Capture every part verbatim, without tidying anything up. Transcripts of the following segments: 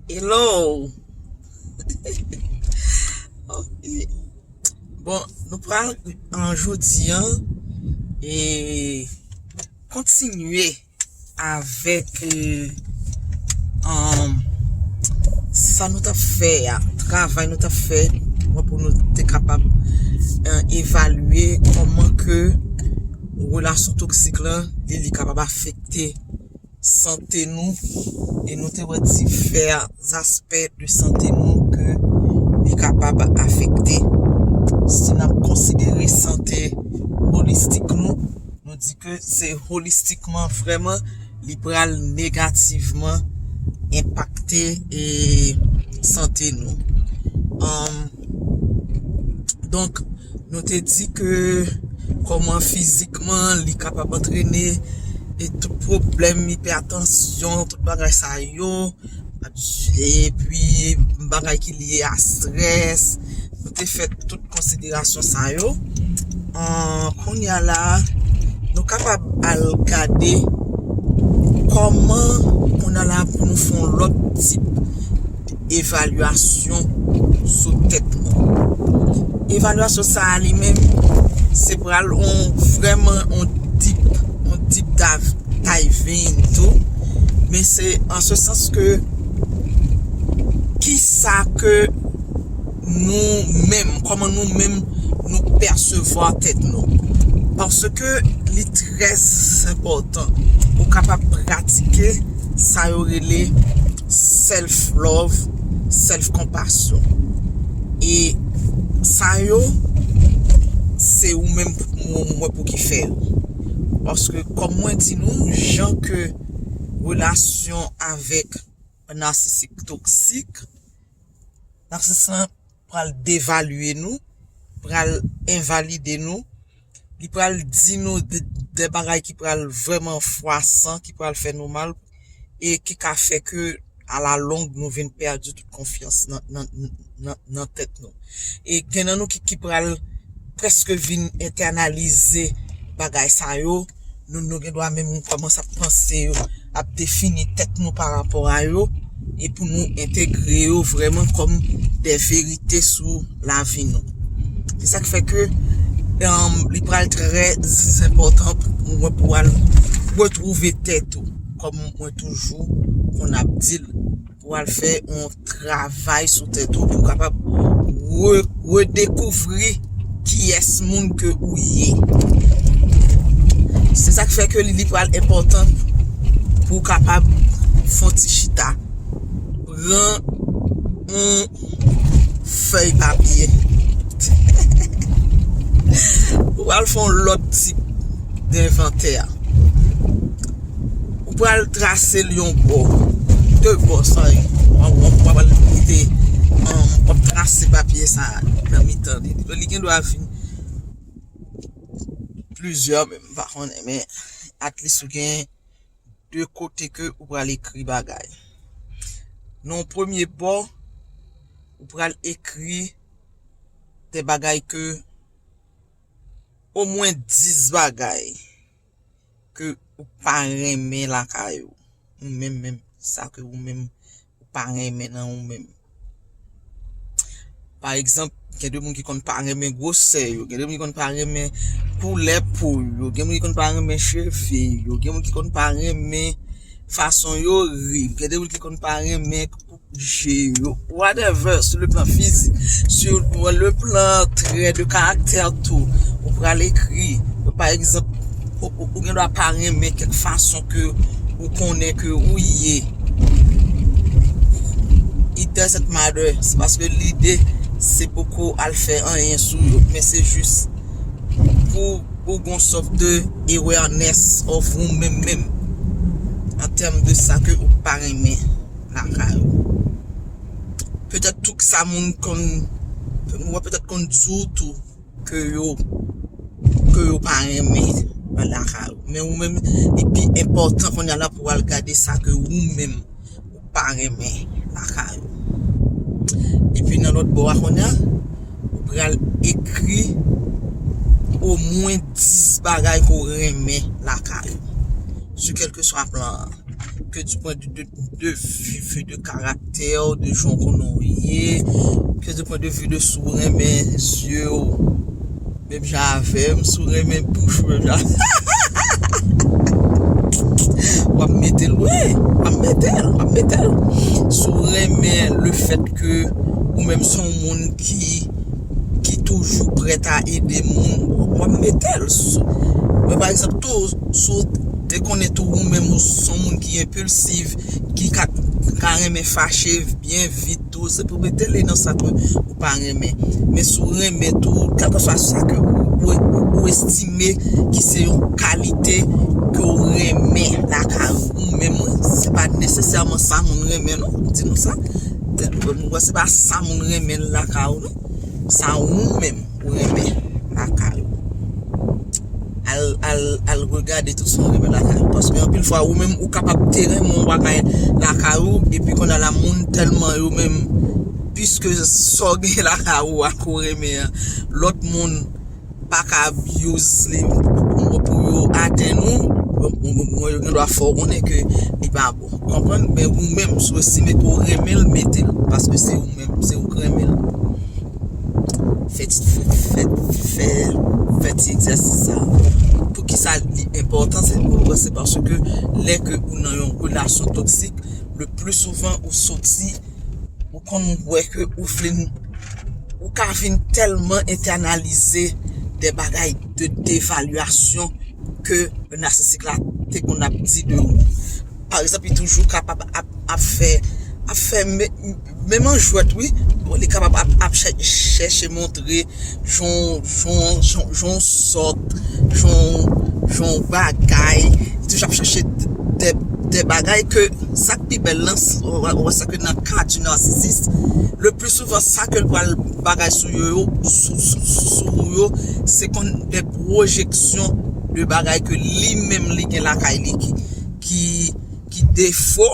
Hello. Ok. Bon, nou pral an jodi an e kontinye avèk e, um, sa nou t ap fè a, travay nou t ap fè, bon, pou nou te kapab e, evalye kòman ke relasyon toksik lan li, li kapab afekte sante nou, e nou te wè divè aspè de sante nou ke li kapab afekte. Si n ap konsidere sante holistik nou, nou di ke se holistikman vrèman li pral negativman enpakte e sante nou. Um, donk, nou te di ke kòman fizikman li kapab antrene e tout pwoblèm ipètansyon, tout bagay sa yo, epi bagay ki lye a strès. Nou te fè tout konsiderasyon sa yo. An, kounye a la, nou kapab al gade kòman kounye a la pou nou fè yon lòt tip evalyasyon sou tèt nou. Evalyasyon sa a li menm, se pral on vrèman on deep, on deep dive, diving tou. Men se an se sans ke kisa ke nou menm, kòman nou menm nou pèsevwa tèt nou. Paske li trè enpòtan pou kapab pratike sa yo rele self love, self konpasyon. E sa yo, se ou menm mwen pou ki fè yo. Paske kòm mwen di nou, jan ke relasyon avèk narsisik toksik, narsis lan pral devalye nou, pral envalide nou, li pral di nou de, de bagay ki pral vrèman fwasan, ki pral fè nou mal, e ki ka fè ke alalong nou vin pèdi tout konfyans nan, nan, nan, nan tèt nou. E gen nan nou ki, ki pral prèske vin entènalize bagay sa yo, nou, nou gen dwa menm kòmanse ap panse yo, ap defini tèt nou pa rapò a yo, e pou nou entegre yo vrèman kòm de verite sou lavi nou. Se sa k fè ke, um, li pral trè enpòtan pou mwen pou al retwouve tèt ou, kòm mwen toujou konn ap di l, pou al fè yon travay sou tèt ou, pou w kapab re, redekouvri kiyès moun ke ou ye. Se sa k fè ke li, li pral enpòtan pou w kapab fè yon ti chita, pran yon fèy papye. Ou pral fè yon lòt tip de envantè. Ou pral trase l yon bò, de bò, sòy. W ap, w ap, w ap kite, um, w ap trase papye sa a nan mitan li. Li gen dwa vin plizyè, men m pa konnen, men at least ou gen de kote ke ou pral ekri bagay. Nan premye bò, ou pral ekri de bagay ke omwen dis bagay ke ou pa renmen lakay ou. Ou menm menm, sa ke ou menm ou pa renmen nan ou menm. Pa egzanp, gen de moun ki konn pa renmen gwosè yo, gen de moun ki konn pa renmen koulè po yo, gen moun ki konn pa renmen cheve yo, gen moun ki konn pa renmen fason yo ri, gen de moun ki konn pa renmen je yo, whatever, sur le plan physique, sur le plan trait de caractère tou, ou pral ekri, pa egzanp, ou, ou, ou gen dwa pa renmen kèk fason ke ou konnen ke ou ye. It doesn't matter, se paske lide se poko al fè anyen sou yo, men se jis pou ou gon sòt de awareness of ou menm menm, an tèm de sa ke ou pa renmen lakay ou. Petèt tout sa moun konn, ou wè, petèt konn di w tou ke yo, ke yo pa renmen lakay ou. Men ou menm, li pi enpòtan kounye a la pou w al gade sa ke ou menm ou pa renmen lakay ou. Epi nan lòt bò a kounye a, ou pral ekri omwen dis bagay ke w renmen lakay ou. Sou kèlkeswa plan an. ke du point de, de, de vue de karaktè, de jan w konnen w ye, ke du point de vue de si w renmen zye w menm jan avè m, si w renmen bouch ou menm jan. W ap mete l, wi, w ap mete l, w ap mete l. Si w renmen le fèt ke ou menm se yon moun ki, ki toujou prèt a ede moun, w ap mete l. Men pa egzanp tou, si w te konnen tou ou menm ou se yon moun ki enpilsif, ki ka, ka renmen fache byen vit tou, se pou mete li nan sa ke ou pa renmen. Men si w renmen tou, kèlkeswa sa ke ou, ou, ou estime ki se yon kalite ke w renmen lakay ou menm, se pa nesesèman sa moun renmen, non. M di nou sa. Mwen, se pa sa moun renmen lakay ou, non. Sa ou menm ou renmen lakay ou. Al, al, al regade tout sa w renmen lakay ou. Paske anpil fwa, ou menm, ou kapab te renmen yon bagay lakay ou, epi kounye a la, moun tèlman yo menm, piske sa w gen lakay ou a ke w renmen an, lòt moun pa ka use li pou, pou yo atenn ou, bon, bon, bon, yo gen dwa fè w konnen ke li pa bon. Konprann? Men ou menm, si w estime ke w renmen l, mete l. Paske se ou menm, se ou k renmen l. Fè ti, fè, fè, fè, fè ti egzèsis sa. Poukisa li enpòtan? Se, se paske lè ke ou nan yon relasyon toksik, le pli souvan ou soti, ou konn wè ke ou vle, ou ka vin tèlman entènalize de bagay de devalyasyon ke le narcisique la te konn ap di de ou. Pa egzanp, li toujou kapab ap, ap fè, ap fè me-, menm an jwèt, wi. Bon, li kapab ap, ap chè-, chèche montre jan, jan, jan, jan sòt, jan, jan bagay. Li toujou ap chèche de, de bagay ke sa k pi bèl lan, w wè sa ke nan ka di narcissiste, le plus souvent, sa ke l pral bagay sou yo, yo, sou, sou, sou, sou yo, se konn de pwojeksyon de bagay ke li menm li gen lakay li ki, ki, ki defo,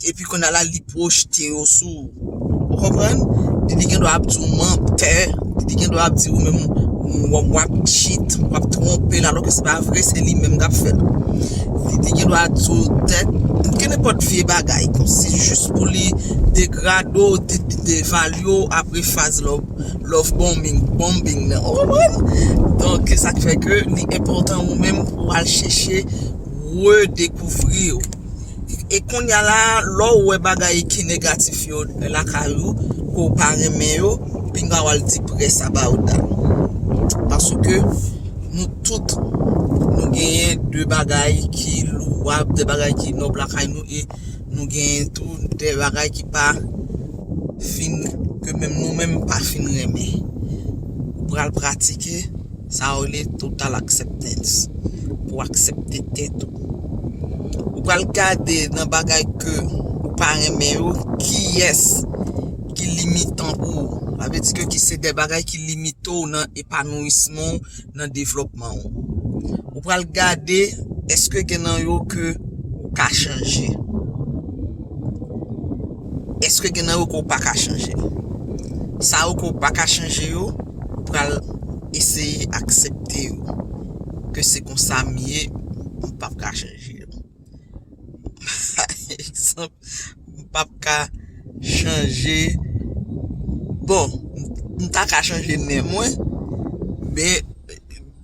epi kounye a la, li pwojte yo sou ou. Ou konprann? Li, li gen dwa ap di w mantè, li, li gen dwa ap di w menm w, w ap cheat, w ap twonpe l, alò ke se pa vre, se li menm k ap fè l. Li, li gen dwa di w tèt, ke nenpòt vye bagay, kòmsi jis pou li degrade w, de, de, devalye w apre faz love, love bombing, bombing nan. Ou konprann? Donk, sa k fè ke li enpòtan ou menm pou w al chèche redekouvri w. E kounye a la, lè w wè bagay ki negatif yo lakay ou, ke w pa renmen yo, pinga w al di près about that. Paske nou tout, nou genyen de bagay ki lwab, de bagay ki nòb lakay nou, e nou genyen tou de bagay ki pa fin, ke menm nou menm pa fin renmen. Ou pral pratike sa yo rele total acceptance. Pou w aksepte tèt ou. Ou pral gade nan bagay ke ou pa renmen yo, kiyès ki limitan pou ou. Sa vle di ke ki se de bagay ki limite w nan epanouisman w, nan devlòpman w. Ou pral gade, èske gen nan yo ke ou ka chanje? Èske gen nan yo ke w pa ka chanje? Sa yo ke w pa ka chanje yo, ou pral eseye aksepte yo. Ke se konsa m ye, m p ap ka chanje yo. Pa egzanp, m p ap ka chanje. Bon, m, m ta ka chanje nen mwen, men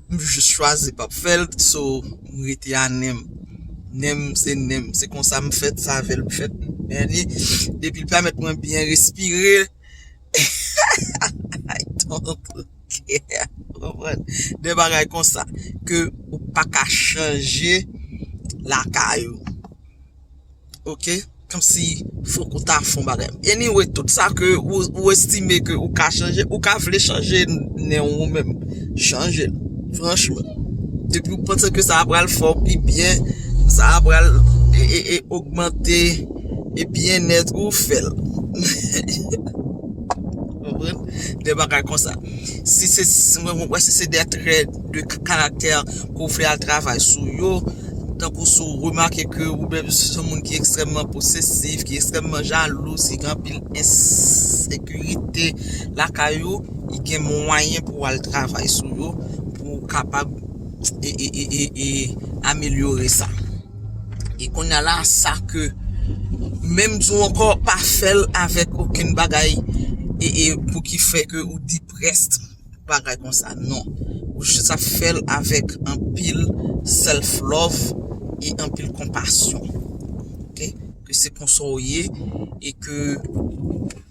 m jis chwazi p ap fè l, so m rete a nen m. Nen m se nen m, se konsa m fèt, se avè l m fèt. Men li, depi l pèmèt mwen byen respire, I don't care. Ou konprann? De bagay konsa ke ou pa ka chanje lakay ou. Oke? Kòmsi fòk ou ta fè yon bagay. Anyway, tout sa ke ou, ou estime ke ou ka chanje, ou ka vle chanje nen ou menm. Chanje l. Franchman. Depi ou panse ke sa pral fè w pi byen, sa pral e, e, e ogmante e byennèt ou, fè l. Konprann? De bagay konsa. Si se, si, mwen, mwen, si se de trè de k-, karaktè ke w vle al travay sou yo, tankou si w remake ke ou menm se yon moun ki ekstrèmman posesif, ki ekstrèmman jalou, ki gen anpil ensekirite lakay ou, li gen mwayen pou w al travay sou yo, pou w kapab e, e, e, e, e amelyore sa. E kounye a la, sa ke, menm di w ankò, pa fè l avèk okenn bagay e, e pou ki fè ke ou depressed, bagay konsa, non. Ou jis ap fè l avèk anpil self love e anpil konpasyon. Oke? Ke se konsa w ye e ke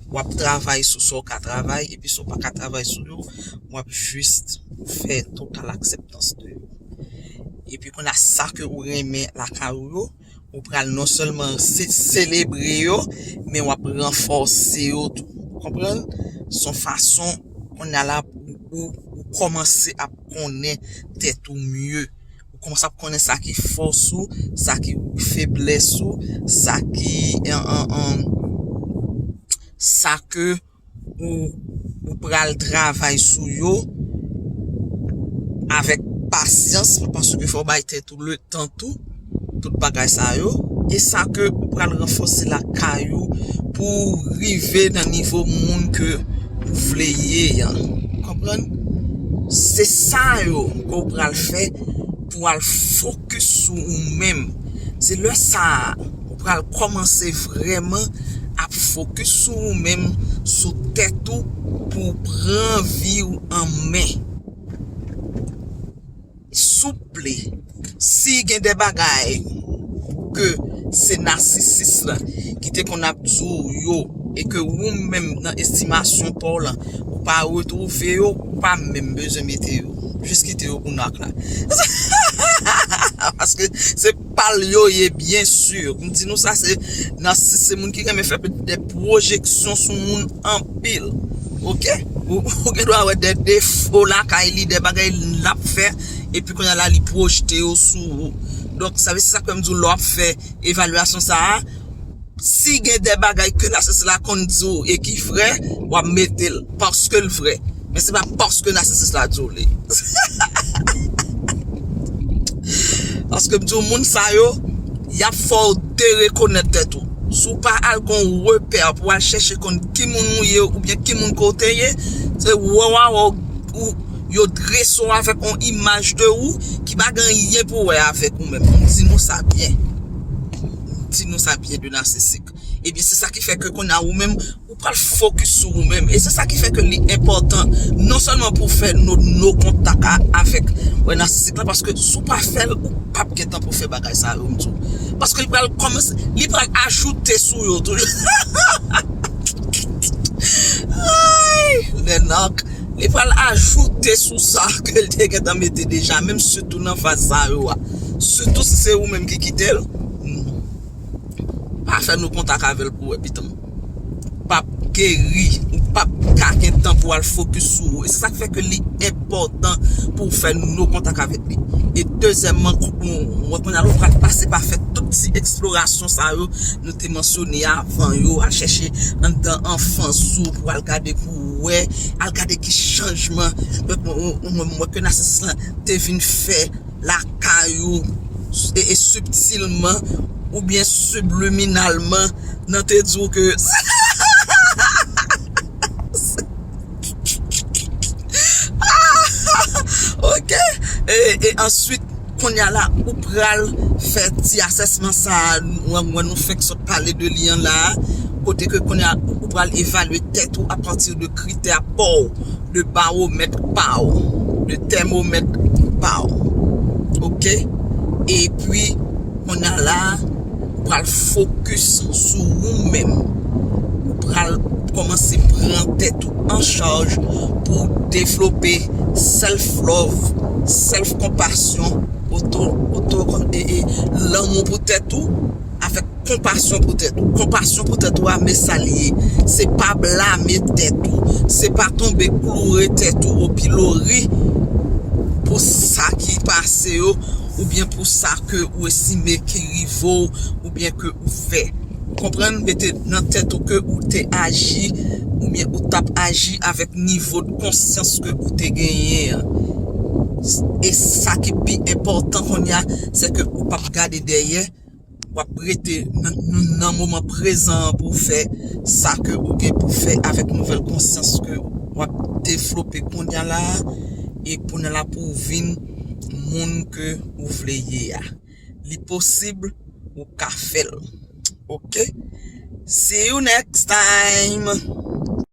w ap travay sou sa w ka travay, epi sa w pa ka travay sou yo, w ap jis fè total akseptans de yo. Epi kounye a, sa ke ou renmen lakay ou yo, ou pral non sèlman se- selebre yo, men w ap ranfòse yo tou. Konprann? Se yon fason kounye a la ou, ou, ou kòmanse ap konnen tèt ou mye. Ou kòmanse ap konnen sa ki fòs ou, sa ki feblès ou, sa ki, an, an, an, sa ke ou, ou pral travay sou yo avèk pasyans, paske fò w bay tèt ou letan tou, tout bagay sa yo, e sa ke ou pral ranfòse lakay ou pou w rive nan nivo moun ke ou vle ye an. Konprann? Se sa yo ke w pral fè pou w al fokis sou ou menm. Se lè sa a, ou pral kòmanse vrèman ap fokis sou ou menm, sou tèt ou, pou w pran vi w an men. Souple, si gen de bagay ke se nasisis lan ki te konn ap di w yo, e ke ou menm nan estimasyon pa w lan, ou pa retwouve yo, ou pa menm bezwen mete yo. Jis kite yo pou n ak la. Paske se pa l yo ye, byen si. M di nou sa, se nasisis, se moun ki renmen fè de pwojeksyon sou moun anpil. Oke? Ou, ou gen dwa wè de defo lakay li, de bagay l ap fè, epi kounye a la, li pwojte yo sou ou. Donk, sa vle se sa k fè m di w, lè w ap fè evalyasyon sa a, si gen de bagay ke nasisis la konn di w e ki vrè, w ap mete l paske l vrè. Men se pa paske nasisis la di w li. Paske m di w, moun sa yo, y ap fè w derekonèt tèt ou. Si w pa al gon repè pou w al chèche konn ki moun ou ye oubyen ki moun ke w te ye, se wè w a wè w, yo drese w avèk yon imaj de ou ki pa gen anyen pou wè avèk ou menm. M di nou sa byen. M di nou sa byen de nasisik. Ebyen, se sa ki fè ke kounye a ou menm, ou pral fokis sou ou menm. E se sa ki fè ke li enpòtan, non sèlman pou w fè no, no kontak a, avèk, wè, nasisik la, paske si w pa fè l, ou p ap gen tan pou w fè bagay sa yo, m di w. Paske li pral kòmanse, li pral ajoute sou yo toujou. Ay, Lennok, li pral ajoute sou sa ke l te gentan mete deja, menm sitou nan faz sa yo a. Sitou si se ou menm ki kite l. Hmm. Pa fè no kontak avè l pou wè, pitan. P ap geri, ou p ap ka gen tan pou al fokis sou ou. E se sa k fè ke li enpòtan pou w fè no kontak avèk li. E dezyèmman, kou-, ou, ou kounye a la, ou pral pase pa fè tout ti eksplorasyon sa yo nou te mansyone avan yo, al chèche anndan anfans ou pou al gade pou w wè, al gade ki chanjman, ou, ou, ou, ou, ke nasisis lan te vin fè lakay ou, e, e sibtilman oubyen sibliminalman, nan te di w ke oke. E, e answit, kounye a la, ou pral fè ti asèsman sa a, nou, nou fèk sot pale de li an la a, kote ke kounye a, ou pral evalye tèt ou apati de kritè pa w, de bawomèt pa w, de tèmomèt pa w. Oke? Epi, kounye a la, ou pral fokis sou ou menm. Ou pral kòmanse pran tèt ou an chaj pou w devlope self love, self konpasyon, oto, oto, e, e, lanmou pou tèt ou, avèk konpasyon pou tèt ou. Konpasyon pou tèt ou a, men sa l ye. Se pa blame tèt ou. Se pa tonbe kloure tèt ou o pilori pou sa ki pase yo, oubyen pou sa ke ou estime ki rive w, oubyen ke ou fè. Ou konprann? Mete nan tèt ou ke ou te aji, oubyen ou t ap aji avèk nivo de konsyans ke ou te genyen an. E sa ki pi enpòtan kounye a, se ke ou p ap gade dèyè, w ap rete nan, nan, nan moman prezan an pou w fè sa ke ou gen pou fè avèk nouvèl konsyans ke w ap devlope kounye a la a, e kounye a la pou w vin moun ke ou vle ye a. Li posib ou ka fè l. Ok? See you next time!